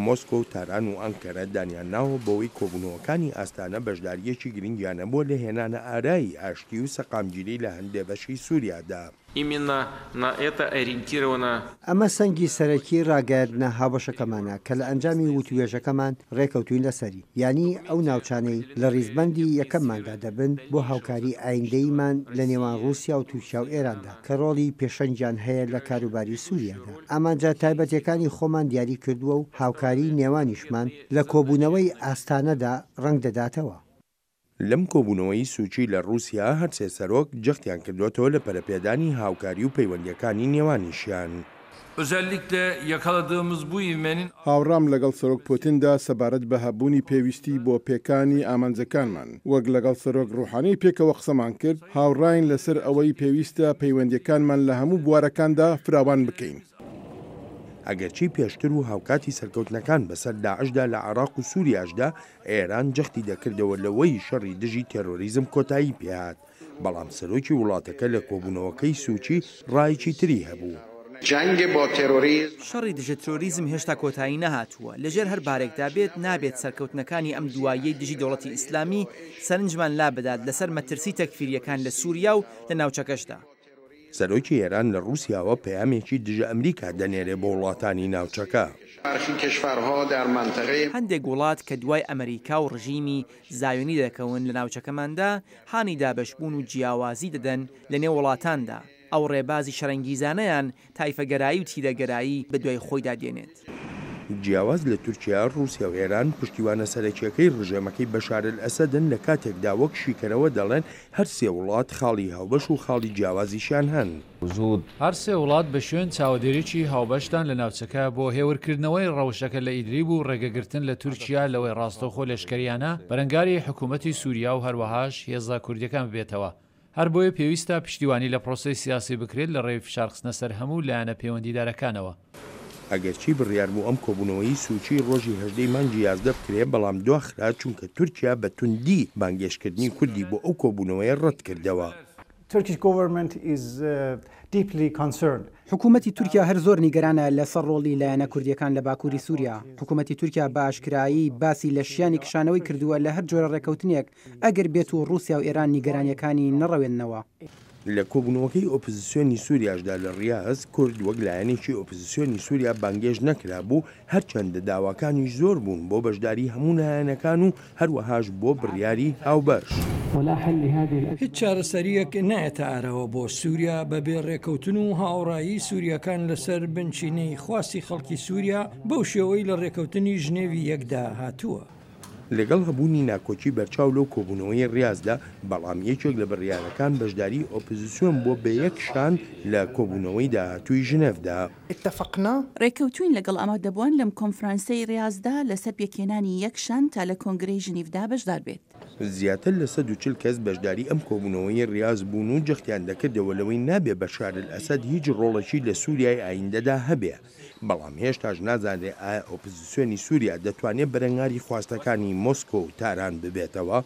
مۆسکۆ و تاران و ئەنکەرە دانیان ناوە بەوەی کۆبوونەوەکانی ئاستانە بەشدارییەکی گرنگیان هەبووە لە هێنانە ئارای ئاشتی و سەقامگیری لە هەندێ بەشی سوریادا. Именно на это ориентирована. ئەمە سەنگی سەرەکی ڕاگەیاندنە هاوبەشەکەمانە کە لە ئەنجامی وتووێژەکەمان ڕێکەوتووین لەسەری، یانی ئەو ناوچانەی لە ڕیزبەندی یەکەمماندا دەبن بۆ هاوکاری ئایندەییمان لە نێوان ڕووسیا و تورکیا و ئێراندا کە ڕۆڵی پێشەنگیان هەیە لە کاروباری سووریادا. ئامانجە تایبەتیەکانی خۆمان دیاری کردووە و هاوکاریی نێوانیشمان لە کۆبوونەوەی ئاستانەدا ڕەنگ دەداتەوە. لەم کۆبوونەوەی سوچی لە ڕووسیا هەرسێ سەرۆک جەختیان کردووەتەوە لە پەرەپێدانی هاوکاری و پەیوەندییەکانی نێوانیشیان. Özellikle yakaladığımız bu ivmenin. هاوڕام لەگەڵ سەرۆک پوتیندا سەبارەت بە هەبوونی پێویستی بۆ پێکانی ئامانجەکانمان. وەک لەگەڵ سەرۆک ڕوحانی پێکەوە قسەمان کرد، هاوڕاین لەسەر ئەوەی پێویستە پەیوەندییەکانمان لە هەموو بوارەکاندا فراوان بکەین. ئەگەرچی پێشتر و هاوکاتی سەرکەوتنەکان بەسەر داعشدا لە عێراق و سوریاشدا، ئێران جەختی دەکردەوە لەوەی شەڕی دژی تێرۆریزم کۆتایی پێهات، بەڵام سەرۆکی وڵاتەکە لە کۆبوونەوەکەی سوچی ڕایەکی تری هەبوو. شەڕی دژە ترۆریزم هێشتا کۆتایی نەهاتووە، لەژێر هەر بارێکدا بێت نابێت سەرکەوتنەکانی ئەم دواییەی دژی دەوڵەتی ئیسلامی سەرنجمان لابدات لەسەر مەترسی تەکفیرییەکان لە سوریا و لە ناوچەکەشدا. سەرۆکی ئێران لە ڕووسیاوە پەیامێکی دژە ئەمریکا دەنێرێ بۆ وڵاتانی ناوچەکە. هەندێک وڵات کە دوای ئەمریکا و ڕژیمی زایۆنی دەکەون لە ناوچەکەماندا، هانی دابەشبوون و جیاوازی دەدەن لە نێو وڵاتاندا، ئەو ڕێبازی شەرەنگیزانەیان تایفەگەرایی و تیرەگەرایی بەدوای خۆیدا دێنێت. جیاواز لە تورکیا، ڕووسیا و ئێران پشتیوانە سەرەکییەکەی ڕژێمەکەی بەشار ئەلئەسەدن لە کاتێکدا وەک شیکەرەوە دەڵێن هەر سێ وڵات خاڵی هاوبەش و خاڵی جیاوازیشیان هەن. هەر سێ وڵات بە شوێن چاوەدێریی هاوبەشدان لە ناوچەکە بۆ هێورکردنەوەی ڕەوشەکە لە ئیدلیب و ڕێگەگرتن لە تورکیا لەوەی ڕاستەوخۆ لەشکەریانە بەرەنگاری حکوومەتی سووریا و هەروەهاش هێزە کوردییەکان ببێتەوە. هەر بۆیە پێویستە پشتیوانی لە پرۆسەی سیاسی بکرێت لە ڕێی فشارخستنە سەر هەموو لایەنە پەیوەندیدارەکانەوە. ئەگەرچی بڕیار بوو ئەم کۆبوونەوەی سوچی ڕۆژی 18 ی مانگی 11 بکرێ، بەڵام دواخرا چونکە تورکیا بە توندی بانگێشتکردنی کوردی بۆ ئەو کۆبوونەوەیە ڕەتکردەوە. Turkish government is deeply concerned. حکوومەتی تورکیا هەر زۆر نیگەرانە لە سەر ڕۆڵی لایەنە کوردییەکان لە باکووری سووریا. حکوومەتی تورکیا بە ئاشکرایی باسی لە شیانی کشانەوەی کردووە لە هەر جۆرە ڕێککەوتنێک ئەگەر بێت و ڕووسیا و ئێران نیگەرانییەکانی نەڕەوێننەوە. لە کۆبوونەوەکەی ئۆپزسیۆنی سووریاشدا لە ڕیاز، کورد وەک لایەنێکی ئۆپزسیۆنی سووریا بانگێشت نەکرابوو، هەرچەندە داواکانیش زۆر بوون بۆ بەشداری هەموو لایەنەکان و هەروەهاش بۆ بڕیاری هاوبەش. هیچ چارەسەرییەک نایەتە ئاراوە بۆ سووریا بەبێ رێکەوتن و هاوڕایی سوورییەکان لەسەر بنچینەی خواستی خەڵکی سووریا بەو شێوەی لە رێکەوتنی ژنێوی یەکدا هاتووە. لەگەڵ هەبوونی ناکۆکی بەرچاو لەو کۆبوونەوەی ڕیازدا، بەڵام یەکێک لە بڕیارەکان بەشداریی ئۆپزسیۆن بووە بە یەک شان لە کۆبوونەوەی داهاتووی ژنێڤدا. اتفقنا. ڕێککەوتووین لەگەڵ ئامادەبووان لەم کۆنفرانسەی ڕیازدا لەسەر پێکهێنانی یەک شاند تا لە کۆنگرەی ژنیڤدا بەشدار بێت. زیاتر لە 140 کەس بەشداری ئەم کۆبوونەوەی ڕیاز بوون و جەختیان دەکردەوە لەوەی نابێ بەشار ئەلئەسەد هیچ ڕۆڵێکی لە سووریای ئایندەدا هەبێ. بەڵام هێشتاش نازانرێ ئایا ئۆپزسیۆنی سووریا دەتوانێ بەرەنگاری خواستەکانی مۆسکۆ و تاران ببێتەوە؟